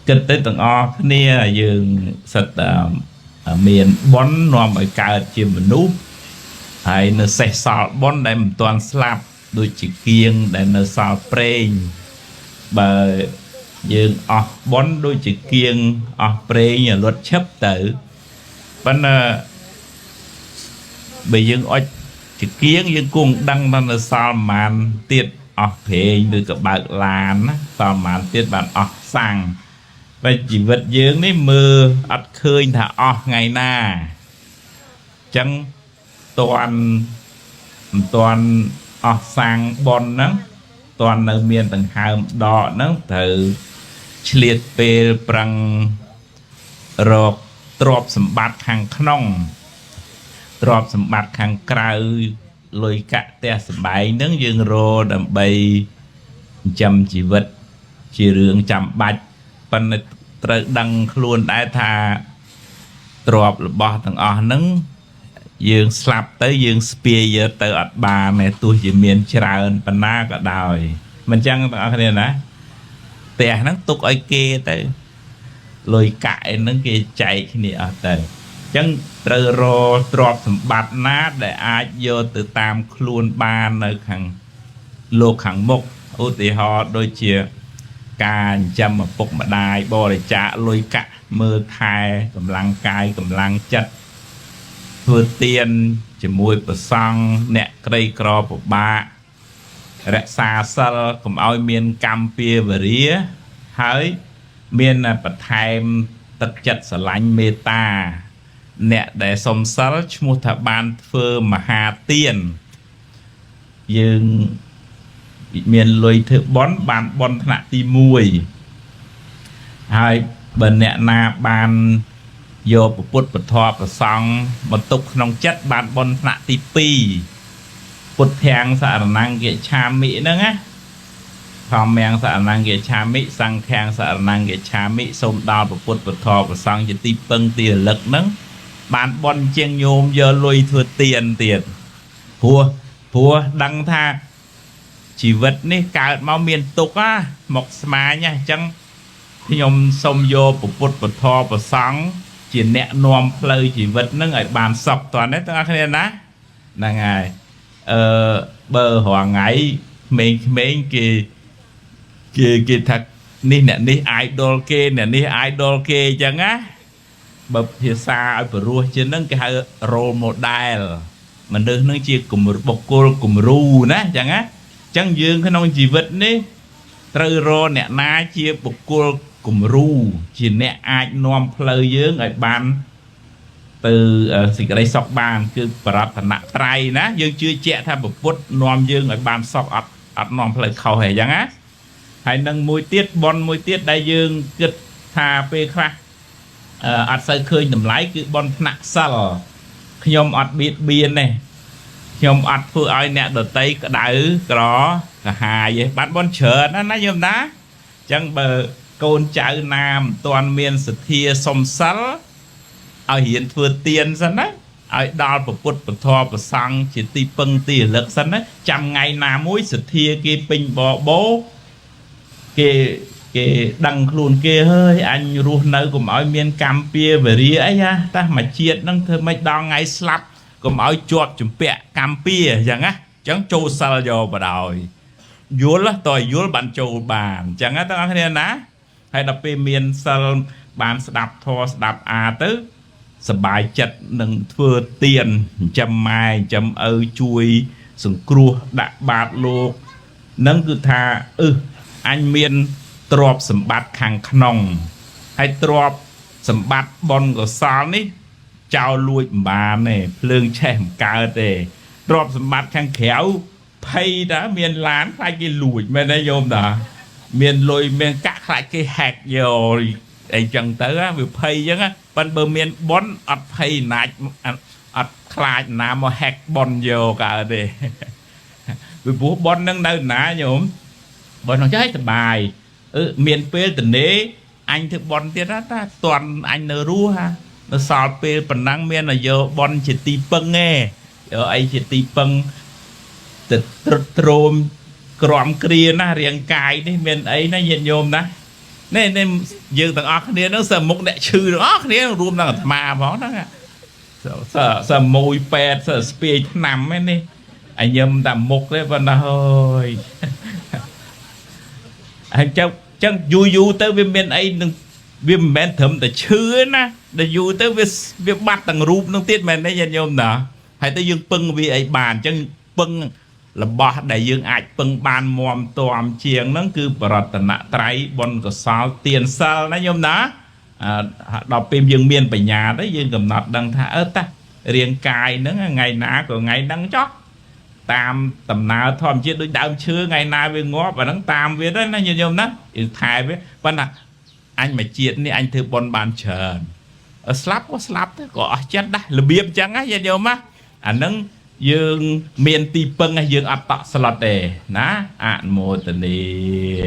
គិតទៅទាំងអស់គ្នាយើងសិតតែមានបុណ្យនាំឲ្យកើតជាមនុស្សហើយនៅសេះសល់បុណ្យដែលមិនទាន់ស្លាប់ដូចជាគៀងដែលនៅសល់ប្រេងបើយើងអស់បុណ្យដូចជាគៀងអស់ប្រេងរលត់ឈឹបទៅប៉ុន្តែបើយើងអុចជាគៀងយើងគង់ដឹងថានៅសល់ប្រហែលទៀតអស់ប្រេងឬក៏បើកឡានណាសល់ប្រហែលទៀតបានអស់សាំង បើជីវិតយើងនេះមើលអត់ឃើញថាអស់ថ្ងៃណាអញ្ចឹងតាន់មិនតាន់អស់សាំងប៉ុនហ្នឹងតាន់នៅមានដង្ហើមដកហ្នឹងត្រូវឆ្លៀតពេលប្រឹងរកទ្រព្យសម្បត្តិខាងក្នុងទ្រព្យសម្បត្តិខាងក្រៅលុយកាក់ផ្ទះសម្បែងហ្នឹងយើងរកដើម្បីចិញ្ចឹមជីវិតជារឿងចាំបាច់ប៉ុន្តែត្រូវដឹងខ្លួនដែរថាទ្រព្យរបស់ទាំងអស់ហ្នឹងយើងស្លាប់ទៅយើងស្ពាយយកទៅអត់បានទេទោះជាមានច្រើនប៉ុណ្ណាក៏ដោយមិនចឹងទាំងអស់គ្នាណាផ្ទះហ្នឹងទុកឲ្យគេទៅលុយកាក់ឯហ្នឹងគេចែកគ្នាអស់ទៅអញ្ចឹងត្រូវរកទ្រព្យសម្បត្តិណាដែលអាចយកទៅតាមខ្លួនបាននៅខាងលោកខាងមុខឧទាហរណ៍ដូចជាការចិញ្ចឹមឪពុកម្ដាយបរិច្ចាគលុយកាក់មើលថែកម្លាំងកាយកម្លាំងចិត្តធ្វើទានជាមួយព្រះសង្ឃអ្នកក្រីក្រពិបាករក្សាសិលកុំឲ្យមានកម្មពៀវរាហើយមានបន្ថែមទឹកចិត្តស្រឡាញ់មេត្តាអ្នកដែលសុំសិលឈ្មោះថាបានធ្វើមហាទានយើងមានលុយធ្វើបុណ្យបានបុណ្យថ្នាក់ទី1ហើយបើអ្នកណាបានយកពុទ្ធពធប្រសង្ឃបន្ទុកក្នុងចិត្តបានបុណ្យថ្នាក់ទី2ពុទ្ធាំងសរណង្កិឆាមិហ្នឹងណាធម្មំសរណង្កិឆាមិសង្ឃាំងសរណង្កិឆាមិសូមដល់ពុទ្ធពធប្រសង្ឃជាទីពឹងទីរលឹកហ្នឹងបានបុណ្យជាងញោមយកលុយធ្វើទានទៀតព្រោះព្រោះដឹងថាជីវិតនេះកើតមកមានទុក្ខណាមកស្មាញណាអញ្ចឹងខ្ញុំសូមយកពុទ្ធពធប្រសង្ឃជាអ្នកនាំផ្លូវជីវិតហ្នឹងឲ្យបានសុខតើនេះទាំងអស់គ្នាណាហ្នឹងហើយអឺបើរាល់ថ្ងៃក្មេងៗគេគេគេថានេះអ្នកនេះ idol គេអ្នកនេះ idol គេអញ្ចឹងណាបើភាសាឲ្យព្រោះជាងហ្នឹងគេហៅ role model មនុស្សហ្នឹងជាគំរូបុគ្គលគំរូណាអញ្ចឹងណាអញ្ចឹងយើងក្នុងជីវិតនេះត្រូវរកអ្នកណាជាបុគ្គលគំរូជាអ្នកអាចនាំផ្លូវយើងឲ្យបានទៅសេចក្តីសុខបានគឺបរតនត្រ័យណាយើងជឿជាក់ថាពុទ្ធនាំយើងឲ្យបានសុខអត់អត់នាំផ្លូវខុសទេអញ្ចឹងណាហើយនឹងមួយទៀតប៉ុនមួយទៀតដែលយើងគិតថាពេលខ្លះអត់សូវឃើញតម្លៃគឺប៉ុនថ្នាក់សិលខ្ញុំអត់បៀតបៀនទេខ្ញុំអត់ធ្វើឲ្យអ្នកដតីក្តៅក្រកាហាយទេបានប៉ុនច្រើនណាស់ណាយល់ណាអញ្ចឹងបើកូនចៅណាមិនទាន់មានសទ្ធាសុំសិលឲ្យរៀនធ្វើទានសិនណាឲ្យដល់ពុទ្ធពធប្រសង្ឃជាទីពឹងទីរលឹកសិនណាចាំថ្ងៃណាមួយសទ្ធាគេពេញបបោគេគេដឹងខ្លួនគេហើយអញរស់នៅកុំឲ្យមានកម្មពៀវរាអីណាតាមួយជាតិហ្នឹងធ្វើម៉េចដល់ថ្ងៃស្លាប់កុំឲ្យជាប់ជំពាក់កម្មពៀអញ្ចឹងណាអញ្ចឹងចូលសិលយកបដ ாய் យល់តើយល់បានចូលបានអញ្ចឹងណាទាំងអស់គ្នាណាហើយដល់ពេលមានសិលបានស្ដាប់ធម៌ស្ដាប់អាទៅសบายចិត្តនឹងធ្វើទានចិញ្ចឹមម៉ែចិញ្ចឹមឪជួយសង្គ្រោះដាក់បាតលោកនឹងគឺថាអឹអញមានទ្រព្យសម្បត្តិខាងក្នុងហើយទ្រព្យសម្បត្តិបុណ្យកុសលនេះចោលលួចមិនបានទេភ្លើងឆេះមិនកើតទេទ្រព្យសម្បត្តិខាងក្រៅភ័យតាមានឡានខ្លាចគេលួចមែនទេញោមតាមានលុយមានកាក់ខ្លាចគេ hack យកអីចឹងទៅវាភ័យចឹងប៉ិនបើមានបុណ្យអត់ភ័យណាច់អត់ខ្លាចណាមក hack បុណ្យយកកើតទេពីព្រោះបុណ្យនឹងនៅណាញោមបុណ្យនោះចេះសបាយអឺមានពេលតនេអញធ្វើបុណ្យទៀតណាតាតន់អញនៅរស់ហានៅសល់ពេលប៉ុណ្ណឹងមានតែយកបុណ្យជាទីពឹងឯងយកអីជាទីពឹងទៅត្រុតត្រោមក្រំគ្រាណារាងកាយនេះមានអីណាញាតិញោមណា នេះនេះយើងទាំងអស់គ្នាហ្នឹងសើមុខអ្នកឈឺទាំងអស់គ្នារួមនឹងអាត្មាផងហ្នឹងសើសើមួយពេទ្យសើស្ពាយថ្នាំហ្នឹងនេះអញញឹមតែមុខទេប៉ុណ្ណាហើយហើយចឹងចឹងយូរយូរទៅវាមានអីនឹងវាមិនមែនត្រឹមតែឈឺទេណាដល់យូរទៅវាវាបាត់ទាំងរូបនឹងទៀតមែនទេញាតិញោមណាហើយទៅយើងពឹងវាអីបានអញ្ចឹងពឹងរបស់ដែលយើងអាចពឹងបានមមទាំជាងហ្នឹងគឺបរតនត្រ័យបុណ្យកុសលទានសិលណាញោមណាអឺដល់ពេលយើងមានបញ្ញាទៅយើងកំណត់ដឹងថាអឺតារាងកាយហ្នឹងថ្ងៃណាក៏ថ្ងៃហ្នឹងចោះតាមដំណើរធម្មជាតិដូចដើមឈើថ្ងៃណាវាងាប់អាហ្នឹងតាមវាទៅណាញាតិញោមណាយើងថែវាប៉ុន្តែអញមួយជាតិនេះអញធ្វើបុណ្យបានច្រើនស្លាប់ក៏ស្លាប់ទៅក៏អស់ចិត្តដែររបៀបអញ្ចឹងណាញាតិញោមណាអាហ្នឹងយើងមានទីពឹងយើងអត់តក់ស្លុតទេណាអនុមោទនា។